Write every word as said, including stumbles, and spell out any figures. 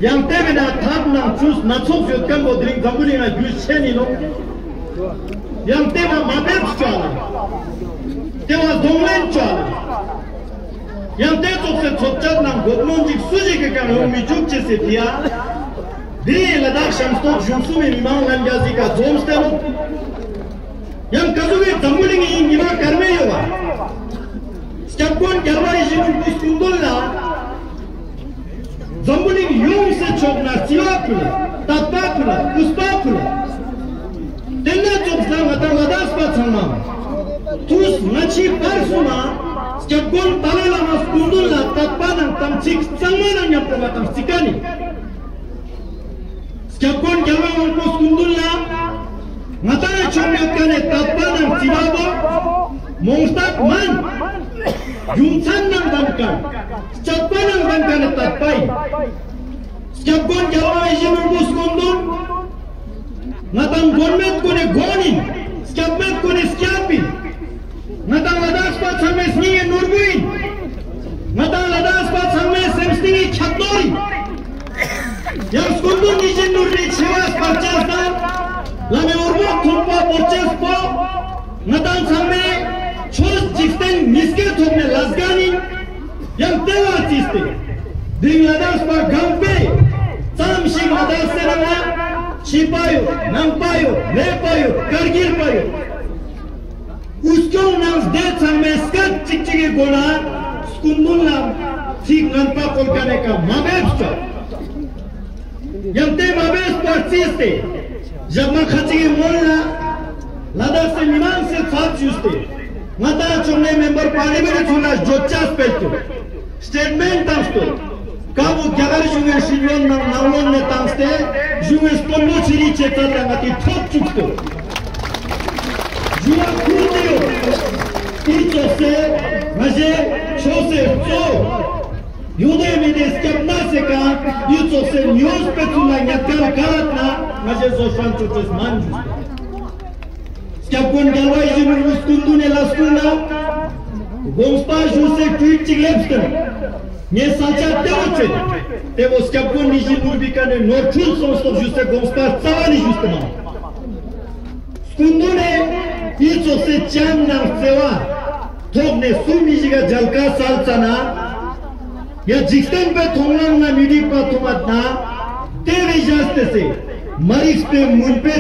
ཡང་ཏེ་བས་ན་ཐབས་ནང་ཆུས་སྣ་ཚོགས་ཡོད་ཁན་བོ་དེ་རིང་འཛམ་བུ་གླིང་ང་རྒྱུས་ཆེན་ཡིན་ནོག། ཡང་ཏེ་བ་མ་བེབས་ཅོ་ལ། ཏེ་བ་གདོང་ལེན་ཅོ་ལ། ཡང་ཏེ་ཙོགས་སེ་ཚོགས་བཅར་ནང་གོ་མོན་ཅིག་སུ་ཞིག་གི་ཀ་ཡོང་མི་ཅུག་ཅེས་སི་ཕི་ཡ། འི་ལ་དྭགས་ཤམ་སྟོད་གཞུང་གསུམ་མི་མི་མང་ལྷན་རྒྱས་སི་ཀ་འཛོམས་ཏེ་ནོག། ཡང་ཀ་ཟུག་གི་འཛམ་བུ་གླིང་ངི་ཉི་མ་སྐར་མའི་ཡོད་པ། སྐྱབས་མགོན་རྒྱལ་བ་ཡིད་བཞིན་ནོར་བུའི་སྐུ་མདུན་ལ། འཛམ་བུ་གླིང་ཡོངས་སུ་ཕྱོགས་ནས་བརྩི་བ་ཕུལ། དད་པ་ཕུལ། གུས་པ་ཕུལ། ཏེ་ནེ་ཙོགས་ལ་ང་དང་ལ་དྭགས་པ་ཚང་མ་དུས་སྔ་ཕྱི་བར་གསུམ་མ་སྐྱབས་མགོན་ཏཱ་ལའི་བླ་མའི་སྐུ་མདུན་ལ་དད་པ་ནང་དམ་ཚིག་གཙང་མ་ནང་མཉམ་པོ་ང་དང་བརྩི་ཁན་ནི། སྐྱབས་མགོན་རྒྱལ་བ་དབང་པོའི་སྐུ་མདུན་ལ་ང་དང་ཆོ་མེད་ཁན་ནི་དད་པ་ནང་བརྩི་བ་བོ་མོང་སྟག་མན། རྒྱུ་མཚན་ནང་ལྡན་ཁན། སྤྱོད་པ་ནང་ལྡན་ཁན་ནི་དད་པ་ཡིན། སྐྱབས་མགོན་རྒྱལ་བ་ཡིད་བཞིན་ནོར་བུའི་སྐུ་མདུན། ང་དང་མགོན་མེད་ཀུན་ནི་མགོན་ཡིན། སྐྱབས་མེད་ཀུན་ནི་སྐྱབས་ཡིན། ང་དང་ལ་དྭགས་པ་ཚང་མའི་སྙིང་གི་ནོར་བུ་ཡིན། ང་དང་ལ་དྭགས་པ་ཚང་མའི་སེམས་གཏིང་གི་ཁྱད་ནོར་ཡིན། ཡང་སྐུ་མདུན་ཡིད་བཞིན་ནོར་བུའི་ཆེ་བ་སྤར་ཅེས་དང་བླ་མའི་འོར་མོ་ཐུག་པ་བོར་ཅེས་པོ་ང་དང་ཚང་མའི་ཆོས་འཇིག་རྟེན་མི་སྐྱའི་ཐོག་ནེ་ལས་འགན་ཡིན། ཡང་ཏེ་བ་རྩིས་ཏེ་དེ་རིང་ལ་དྭགས་པ་གང་པོའི་ཙམ་ཞིག་ལ་དྭགས་སི་ནང་ང་ཕྱི་པ་ཡོད། ནང་པ་ཡོད། ལས་པ་ཡོད། ཀར་གིལ་པ་ཡོད། འུ་སྐྱོང་ནང་སྡེ་ཚང་མའི་སྐད་ཅིག་ཅིག་གི་སྒོ་ནེ་སྐུ་མདུན་ལ་ཚིག་ངན་པ་བཀོལ་ཁན་ནི་ཀ་མ་བེབས་ཅོ། ཡང་ཏེ་མ་བེབས་པ་རྩིས་ཏེ་ཞག་མ་ཁ་ཅིག་གི་སྔོན་ལ་ལ་དྭགས་སི་མི་མང་སི་ཚབ་ཞུས་ཏེ་ང་དང་ཕྱོགས་ནེ་མེམ་བར་པར་ལི་མེན་ཊི་ཚོ་ལ་བརྗོད་བྱ་སྤེལ་ཏེ་སི་ཊེཊ་མེནཊ་བཏང་སྟེ་ཀ་བོ་རྒྱ་གར་གཞུང་ངི་སྲིད་བློན་ནང་ནང་བློན་ནེ་བཏང་སྟེ་གཞུང་ངི་དཔོན་པོ་ཆེ་རིགས་ཆེ་ཚད་ལ་ང་དང་ཐོབ་ཅུག་སྟེ་ཞུ་བ་ཁུར་ཏེ་ཡོད། འི་ཙོགས་སེ་ང་ཞའི་ཆོས་སི་གཙོ་ཡོད་དེ་མེད་དེ་སྐྱབས་གནས་སི་ཀ་འི་ཙོགས་སེ་ཉོས་པའི་ཚུལ་ལ་ཉེས་སྐྱོན་ག་ར་ན་ང་ཞའི་བཟོ་ཤན་ཅོ་ཅེས་མན་ཞུས་ཏེ། སྐྱབས་མགོན་རྒྱལ་བ་ཡིད་བཞིན་ནོར་བུའི་སྐུ་མདུན་ནེ་ལ་སྐུ་ན་དགོངས་པ་ཞུས་སེ་ཀྲུའིཊ་ཅིག་ལེབས་ཏེ་ངའི་ས་ཆ་ཏེ་བོ་ཆེ་ཏེ་བོ་སྐྱབས་མགོན་ཡིད་བཞིན་ནོར་བུའི་ཀ་ནེ་ནོར་འཁྲུལ་སོང་སྟོག་ཞུས་སེ་དགོངས་པ་རྩ་བ་ནེ་ཞུས་ཏེ་མ་སྐུ་མདུན་ནེ་འི་ཙོགས་སེ་ཅན་ནང་བརྩེ་བ་ཐོག་ནེ་སུ་མི་ཞིག་ག་མཇལ་ཁ་སལ་ཙ་ན་ཡ་འཇིག་རྟེན་པའི་མཐོང་སྣང་ན་མི་འགྲིག་པ་མཐོང་བ་ན་ཏེ་བས་བཞག་སྟེ་སེ་མ་རིག་པའི་མུན་པའི་